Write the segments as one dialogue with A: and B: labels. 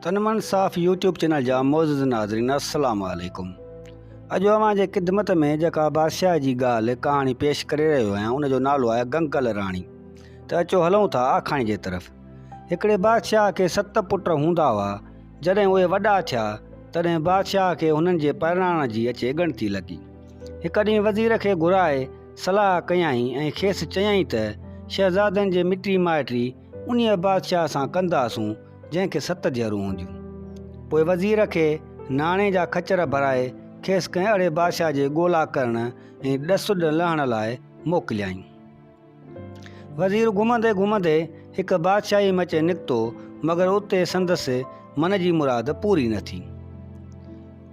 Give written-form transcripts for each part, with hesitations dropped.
A: تن من صاف يوٽيوب چينل جا معزز ناظرين السلام عليڪم اڄ اوهان جي خدمت ۾ جيڪا بادشاهه جي ڳالهه ڪهاڻي پيش ڪري رهيو آهيان ان جو نالو آهي گنگل راڻي ته اچو هلون ٿا آکاڻي جي طرف هڪڙي بادشاهه کي ست پٽ هوندا هئا جڏهن اهي وڏا ٿيا تڏهن بادشاهه کي هنن جي پرڻائڻ جي اچي ڳڻتي لڳي هڪ ڏينهن وزير کي گهرائي صلاح ڪيائين ۽ کيس چيائين ته شهزادن جي مٽي مائٽي انهيء بادشاهه سان ڪنداسون، جنهن کي ست ڌيئرون هونديون. پوء وزير کي ناڻي جا خچر ڀرائي کيس ڪنهن اهڙي بادشاهه جي ڳولا ڪرڻ ۽ ڏس لهڻ لاء موڪليائين. وزير گهمندي گهمندي هڪ بادشاهيء ۾ اچي نڪتو، مگر اتي سندس من جي مراد پوري نه ٿي.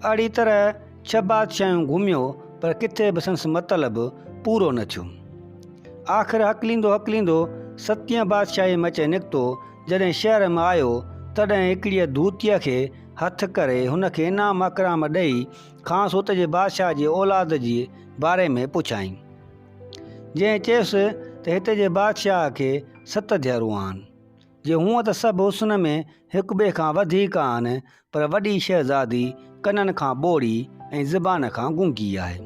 A: اهڙي طرح ڇهه بادشاهيون گهميو، پر ڪٿي به سندس مطلب پورو نه ٿيو. آخر هڪليندو هڪليندو ستين بادشاهيء ۾ اچي نڪتو. جڏهن شهر ۾ آيو، تڏهن هڪڙيء ڌوتيء کي هٿ ڪري، هن کي انعام اڪرام ڏيئي، کانئس ات جي بادشاهه جي اولاد جي باري ۾ پڇيائين. جنهن چيس ته هتي جي بادشاهه کي ست ڌيئرون آهن. جي هونء ته سڀ حسن ۾ هڪٻئي کان وڌيڪ آهن، پر وڏي شهزادي ڪنن کان ٻوڙي ۽ زبان کان گونگي آهي.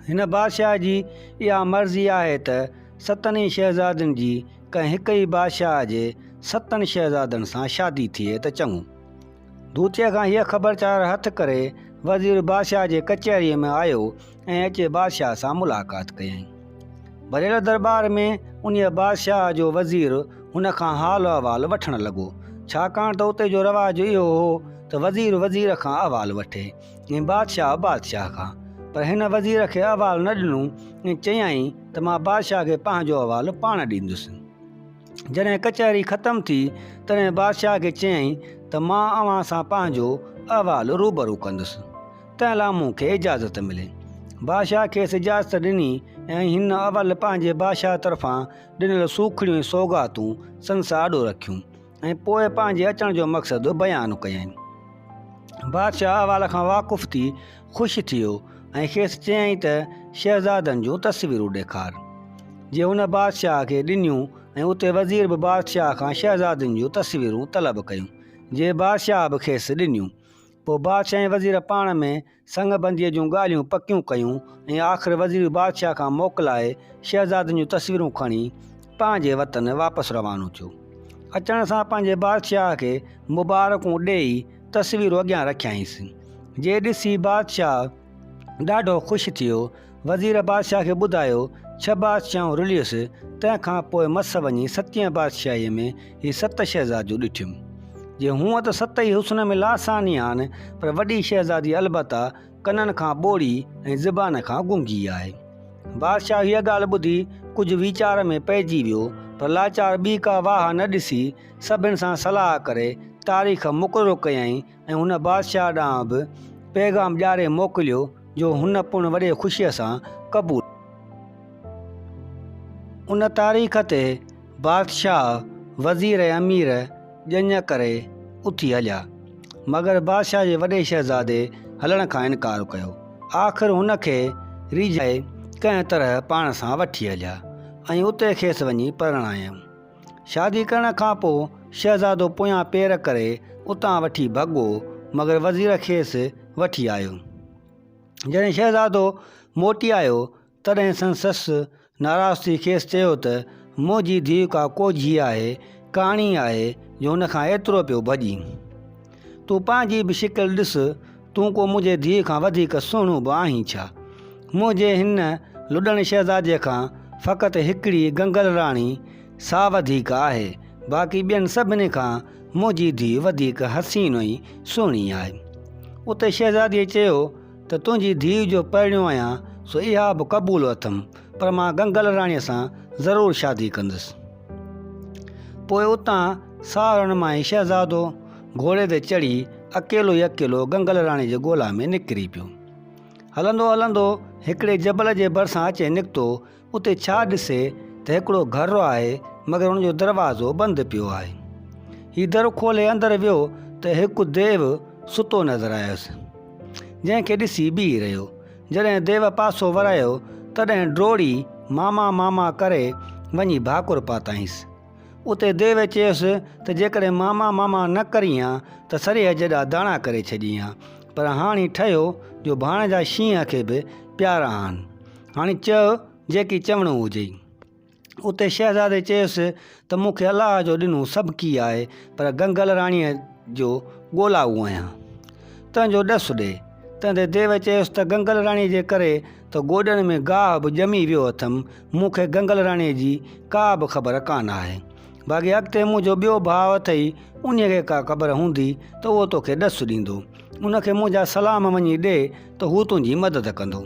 A: هن بادشاهه جي اها مرضي آهي ته ستن ئي شهزادين جي ڪنهن هڪ ئي بادشاهه جي ستن شهزادن سان شادي ٿئي ته چڱو. ڌوتيء کان هيء خبر چار هٿ ڪري وزير بادشاهه جي ڪچهريء ۾ آيو ۽ اچي بادشاهه سان ملاقات ڪيائين. ڀريل درٻار ۾ انهيء بادشاهه جو وزير هن کان حال احوال وٺڻ لڳو، ڇاڪاڻ ته اتي جو رواج اهو هو ته وزير وزير کان احوال وٺي ۽ بادشاهه بادشاهه کان. پر هن وزير کي احوال نه ڏنو ۽ چيائين ته مان بادشاهه کي پنهنجو احوال پاڻ ڏيندس. جڏهن ڪچهري ختم ٿي، تڏهن بادشاهه کي چيائين ته مان اوهان سان پنهنجو احوال روبرو ڪندس. تنهن لاء مون کي اجازت ملي. بادشاهه کيس اجازت ڏني ۽ هن اول پنهنجي بادشاهه طرفان ڏنل سوکڙيون ۽ سوغاتون سندس آڏو رکيون ۽ پوء پنهنجي اچڻ جو مقصد بيان ڪيائين. بادشاهه احوال کان واقف ٿي خوش ٿيو ۽ کيس چيائين ته شهزادن جون تصويرون ڏيکار. جي هن بادشاهه کي ڏنيون ۽ اتي وزير به بادشاهه کان شهزادين جون تصويرون طلب ڪيون، جي بادشاهه به کيس ڏنيون. پوء بادشاهه ۽ وزير پاڻ ۾ سڱ بنديء جون ڳالهيون پڪيون ڪيون ۽ آخر وزير بادشاهه کان موڪلائي شهزادين جون تصويرون کڻي پنهنجي وطن واپس روانو ٿيو. اچڻ سان پنهنجي بادشاهه کي مبارڪون ڏيئي تصويرون اڳيان رکيائينس، جي ڏسي بادشاهه ڏاڍو خوش ٿيو. وزير بادشاهه کي ٻڌايو، ڇهه بادشاهون رليس، تنهن کان پوء مس وڃي ستين بادشاهيء ۾ هي ست شهزاديون ڏٺيم. جي هونء ته ست ئي حسن ۾ لاثاني آهن، پر وڏي شهزادي البته ڪنن کان ٻوڙي ۽ زبان کان گونگي آهي. بادشاهه هيء ڳالهه ٻڌي ڪجهه ويچار ۾ پئجي ويو، پر لاچار ٻي ڪا واهه نه ڏسي، سڀن سان صلاح ڪري تاريخ مقرر ڪيائين ۽ هن بادشاهه ڏانهن به پيغام ڏياري موڪليو، جو هن پڻ وڏي خوشيء سان قبول. ان تاريخ تي بادشاهه، وزير ۽ امير ڄڃ ڪري اٿي هليا، مگر بادشاهه جي وڏي شهزادي هلڻ کان انڪار ڪيو. آخر هن کي ريجهائي ڪنهن طرح پاڻ سان وٺي هليا ۽ اتي کيس وڃي پرڻايائون. شادي ڪرڻ کان پوء شهزادو پويان پير ڪري اتان وٺي ڀڳو، مگر وزير کيس وٺي آيو. جڏهن شهزادو موٽي آيو، تڏهن سندس سس ناراض ٿي کيس چيو ته، منهنجي ڌيء ڪا ڪوجهي آهي، ڪاڻي آهي، جو هن کان ايترو پيو ڀڄين. تون پنهنجي به شڪل ڏس، تون ڪو منهنجي ڌيء کان وڌيڪ سهڻو به آهين ڇا؟ منهنجي هن لڏڻ شهزاديء کان فقط هڪڙي گنگل راڻي سا وڌيڪ آهي، باقي ٻين سڀني کان منهنجي ڌيء وڌيڪ حسين ۽ سهڻي آهي. اتي شهزاديء چيو ته تنهنجي ڌيء جو پرڻيو آهيان سو اها به قبول اٿم، پر مان گنگل راڻيء سان ضرور شادي ڪندس. پوء اتان ساهرن مان هي شهزادو گهوڙي تي چڙهي اڪيلو ئي اڪيلو گنگل راڻي جي ڳولا ۾ نڪري پيو. هلندو هلندو هڪڙي جبل جي ڀرسان اچي نڪتو، اتي ڇا ڏسي ته هڪڙو گهر آهي، مگر ان جو دروازو بند پيو آهي. هي در کولي اندر ويو ته هڪ ديو ستو نظر آيس، جنهن کي ڏسي بيهي رهيو. جڏهن ديو پاسو ورايو، تڏهن ڊوڙي ماما ماما ڪري وڃي ڀاڪر پاتائينس. اتي ديو چيس ته جيڪڏهن ماما ماما نه ڪرين ها ته سريهه جيڏا داڻا ڪري ڇڏين ها، پر هاڻي ٺهيو جو ڀاڻ جا شينهن کي به پيارا آهن. هاڻي چئه جيڪي چوڻو هجئي. اتي شهزادي چيس ته مون کي الله جو ڏنو سڀڪي آهي، پر گنگل راڻيء جو ڳولائو آهيان. تنهنجو ڏس ڏي. تنهن تي ديو چيس ته گنگل راڻيء جي ڪري ته گوڏن ۾ گاهه به ڄمي ويو اٿم، مون کي گنگل راڻيء جي ڪا به خبر ڪانه آهي. باقي اڳتي منهنجو ٻيو ڀاء اٿئي، انهيء کي ڪا خبر هوندي ته اهو توکي ڏس ڏيندو. ان کي منهنجا سلام وڃي ڏي ته هو تنهنجي مدد ڪندو.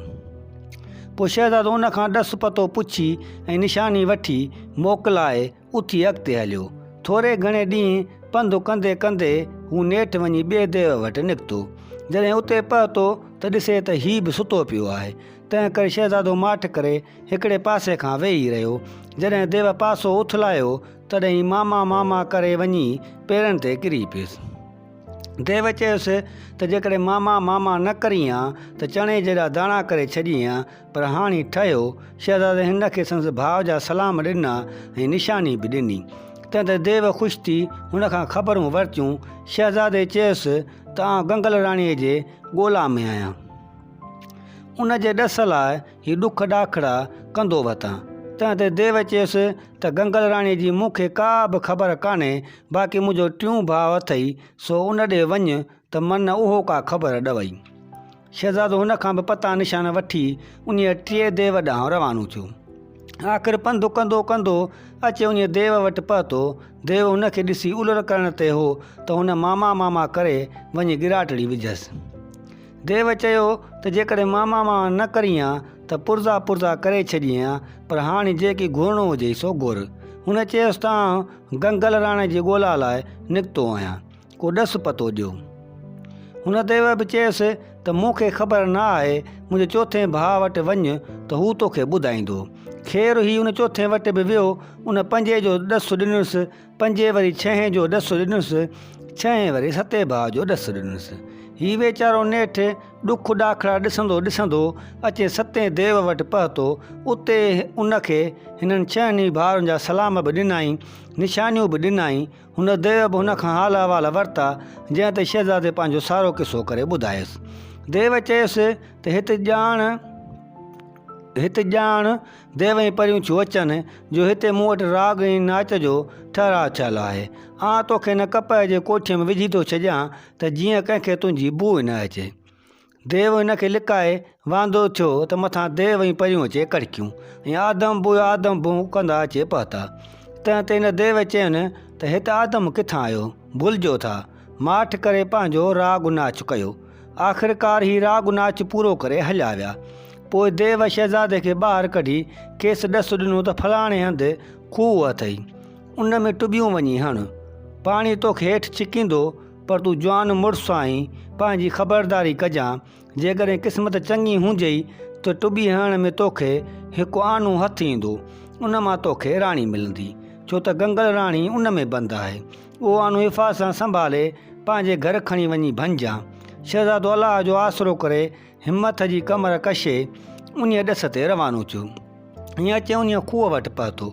A: پوء شهزادو ان کان ڏس پتو پڇي ۽ نشاني وٺي موڪلائي اٿي اڳتي هليو. ٿوري گهڻي ڏينهن پنڌ ڪندي ڪندي هو نيٺ وڃي ٻئي ديو وٽ نڪتو. جڏهن اتي پهتو ته ڏسي ته هي به ستو پيو آهي. تنهن ڪري شهزادو ماٺ ڪري هڪڙي پاسي کان ويهي رهيو. جڏهن ديو پاسو اٿلايو، تڏهن هي ماما ماما ڪري وڃي پيرن تي ڪري پيس. ديو چيس ته جيڪڏهن ماما ماما نه ڪرين ها ته چڻي جيڏا داڻا ڪري ڇڏين ها، پر هاڻي ٺهيو. شهزادي هن کي سندس ڀاء جا سلام ڏنا ۽ نشاني به ڏني. تنهن تي ديو خوش ٿي هن کان خبرون ورتيون. شهزادي چيس ته آئون گنگل راڻيء جي ڳولا ۾ آهيان. ان جي ڏس لاء هي ڏک ڏاکڙا ڪندو وتان. تنهن تي ديو چيس ته گنگل راڻيء جي مون کي ڪا به خبر ڪانهي، باقي منهنجو ٽيون ڀاء اٿئي، سو ان ڏي وڃ ته من اهو ڪا خبر ڏئي. شهزادو هن کان به پتا نشان وٺي انهيء ٽئين ديو ڏانهن روانو ٿيو. آخر پنڌ ڪندو ڪندو اچي انهيء ديو وٽ پهتو. ديو هن کي ڏسي الر ڪرڻ تي هو ته هن ماما ماما ڪري وڃي ڳراٽڙي وجهيس. ديو چيو ته جيڪڏهن ماما ماما نه ڪرين ها ته پرزا پرزا ڪري ڇڏين ها، پر هاڻي جيڪي گهرڻو هجئي سو گهر. هن چيس ته آئون گنگل راڻي جي ڳولا لاء نڪتو آهيان، ڪو ڏس پتو ڏيو. هن ديو به چيس ته مون کي خبر نه آهي، منهنجي چوٿين ڀاء وٽ وڃ ته هو توکي ٻڌائيندو. خير هي ان چوٿين وٽ به ويو، ان پنجين جو ڏس ڏنس پنجين وري ڇهين جو ڏس ڏنس، ڇهين وري ستين ڀاء جو ڏس ڏنس. هي ويچارو نيٺ ڏک ڏاکڙا ڏسندو ڏسندو اچي ستين ديو وٽ پهتو. اتي ان کي هنن ڇهن ئي ڀائرن جا سلام به ڏنائين، نشانيون به ڏنائين. هن ديو به هن کان حال احوال ورتا، جنهن تي شهزادي پنهنجو سارو قصو ڪري ٻڌايس. ديو چيس ته هت ڄاڻ، هت ڄاڻ ديو ۽ پريون ٿيون اچن، جو هتي مون وٽ راڳ ۽ ناچ جو ٺهراء ٿيل آهي. آء توکي هن ڪپهه جي ڪوٺيء ۾ وجهي ٿو ڇڏيان ته جيئن ڪنهن کي تنهنجي بوء نه اچي. ديو هن کي لڪائي واندو ٿيو ته مٿان ديو ۽ پريون اچي ڪڙڪيون ۽ آدم بوء آدم بوء ڪندا اچي پهتا. تنهن تي هن ديو چين ته هت آدم ڪٿان آيو؟ ڀلجو ٿا. ماٺ ڪري پنهنجو راڳ ناچ ڪيو. آخرڪار هي راڳ ناچ پورو ڪري هليا ويا. پوء ديو شهزادي کي ٻاهر ڪڍي کيس ڏس ڏنو ته فلاڻي هنڌ کوهه اٿئي، ان ۾ ٽٻيون وڃي هڻ. پاڻي توکي هيٺ ڇڪيندو، پر تون جوان مڙس آهين، پنهنجي خبرداري ڪجان. جيڪڏهن قسمت چڱي هجئي ته ٽٻي هڻڻ ۾ توکي هڪ آنو هٿ ايندو، ان مان توکي راڻي ملندي، ڇو ته گنگل راڻي ان ۾ بند آهي. اهو آنو حفاظت سان سنڀالي پنهنجي گهر کڻي وڃي ڀڃجان. شهزادو الله جو آسرو ڪري همٿ جي ڪمر ڪشي انهيء ڏس تي روانو ٿيو ۽ اچي انهيء کوهه وٽ پهتو.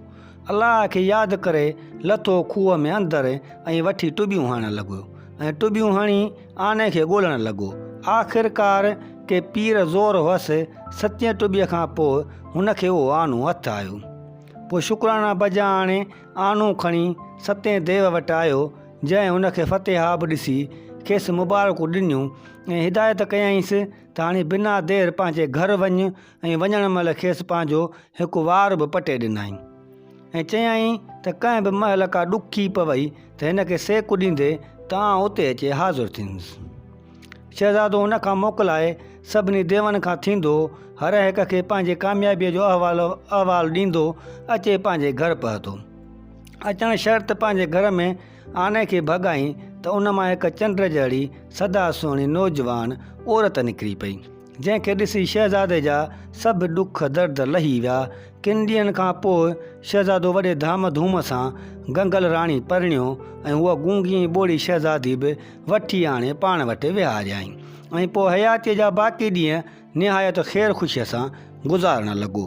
A: الله کي ياد ڪري لٿو کوهه ۾ اندر ۽ وٺي ٽٻيون هڻڻ لڳو ۽ ٽٻيون هڻي آني کي ڳولڻ لڳو. آخرڪار ڪي پير زور هئس، ستين ٽٻيء کان پوء هن کي اهو آنو هٿ آيو. پوء شڪرانا بجا آڻي آنو کڻي ستين ديو وٽ آيو، جنهن هن کي فتحياب ڏسي کيس مبارڪون ڏنيون ۽ هدايت ڪيائينس ته هاڻي بنا دير پنهنجي گهر وڃ ۽ وڃڻ مهل کيس پنهنجو هڪ وار به پٽي ڏنائين ۽ چيائين ته ڪنهن به مهل ڪا ڏکي پوئي ته هن کي سيڪ ڏيندي ته آئون اتي اچي حاضر ٿيندس. شهزادو هن کان موڪلائي سڀني ديون کان ٿيندو هر هڪ کي پنهنجي ڪاميابيء جو احوال احوال ڏيندو اچي پنهنجي گهر پهتو. اچڻ شرط پنهنجي گهر ۾ آني کي ڀڳائين ته ان مان هڪ چنڊ جهڙي سدا سهڻي نوجوان عورت نڪري پئي، جنهن کي ڏسي شهزادي جا سڀ ڏک درد لهي ويا. ڪن ڏينهن کان پوء شهزادو وڏي ڌام ڌوم سان گنگل راڻي پرڻيو ۽ هوء گونگي ۽ ٻوڙي شهزادي به وٺي آڻي پاڻ وٽ ويهاريائين ۽ پوء حياتيء جا باقي ڏينهن نهايت خير خوشيء سان گذارڻ لڳو.